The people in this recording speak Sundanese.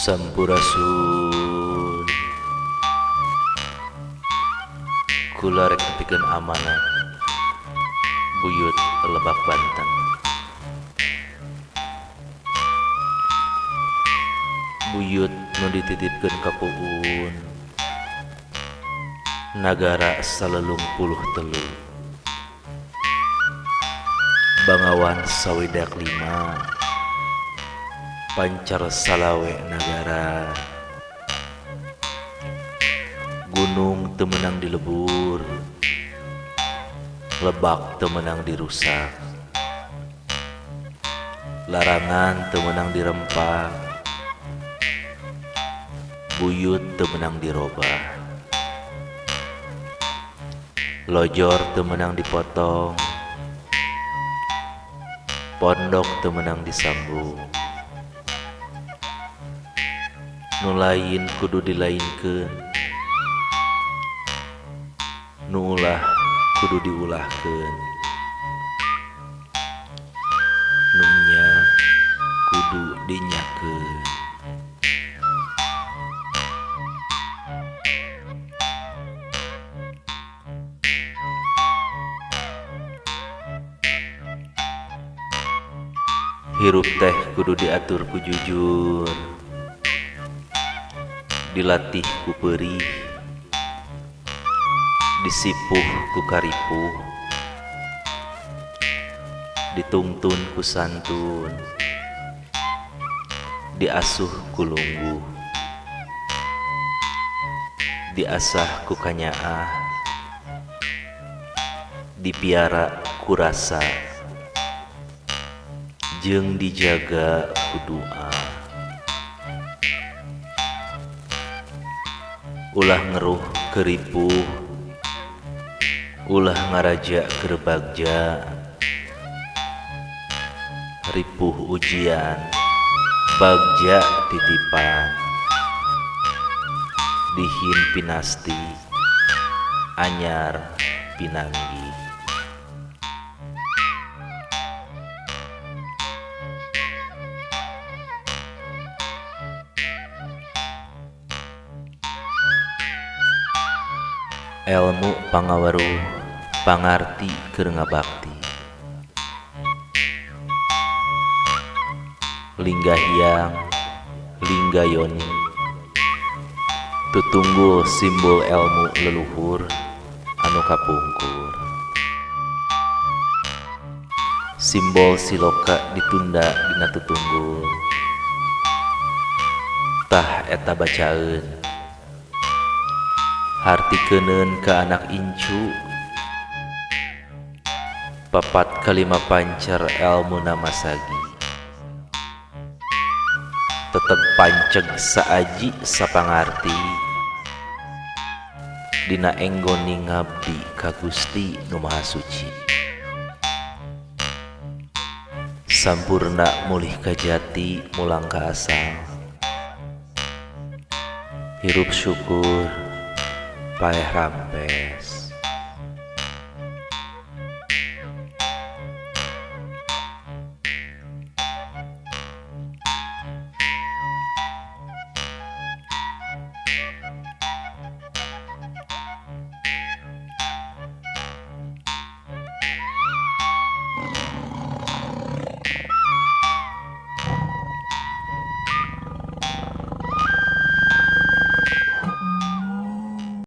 Sampurasun. Kula rek nepikeun amanat buyut Lebak Banten. Buyut nu dititipkeun ka puun nagara salelung puluh telu. Bangawan sawidak lima pancar salawe nagara. Gunung teu meunang dilebur, lebak teu meunang dirusak, larangan teu meunang dirempak, buyut teu meunang dirobah, lojor teu meunang dipotong, pondok teu meunang disambung. Nu lain kudu dilainkeun, nu ulah kudu diulahkeun, nu nya kudu dinyakeun. Hirup teh kudu diatur ku jujur, dilatih ku peurih, disipuh ku karipuh, ditungtun ku santun, diasuh ku lungguh, diasah ku kanyaah, dipiara ku rasa, jeung dijaga ku doa. Ulah ngeruh keur ripuh, ulah ngaraja keur bagja, ripuh ujian, bagja titipan, dihin pinasti, anyar pinanggih. Elmu pangaweruh pangarti keur ngabakti. Lingga hiang, lingga yoni, tutunggul simbol elmu leluhur anu kapungkur. Simbol siloka ditunda dina tutunggul. Tah eta bacaeun. Hartikeuneun ka anak incu, papat kalima pancer elmuna masagi. Teteg panceg saaji sapangarti, dina enggoni ngabdi ka Gusti Nu Maha Suci. Sampurna mulih ka jati mulang ka asal. Hirup syukur, paeh ramper.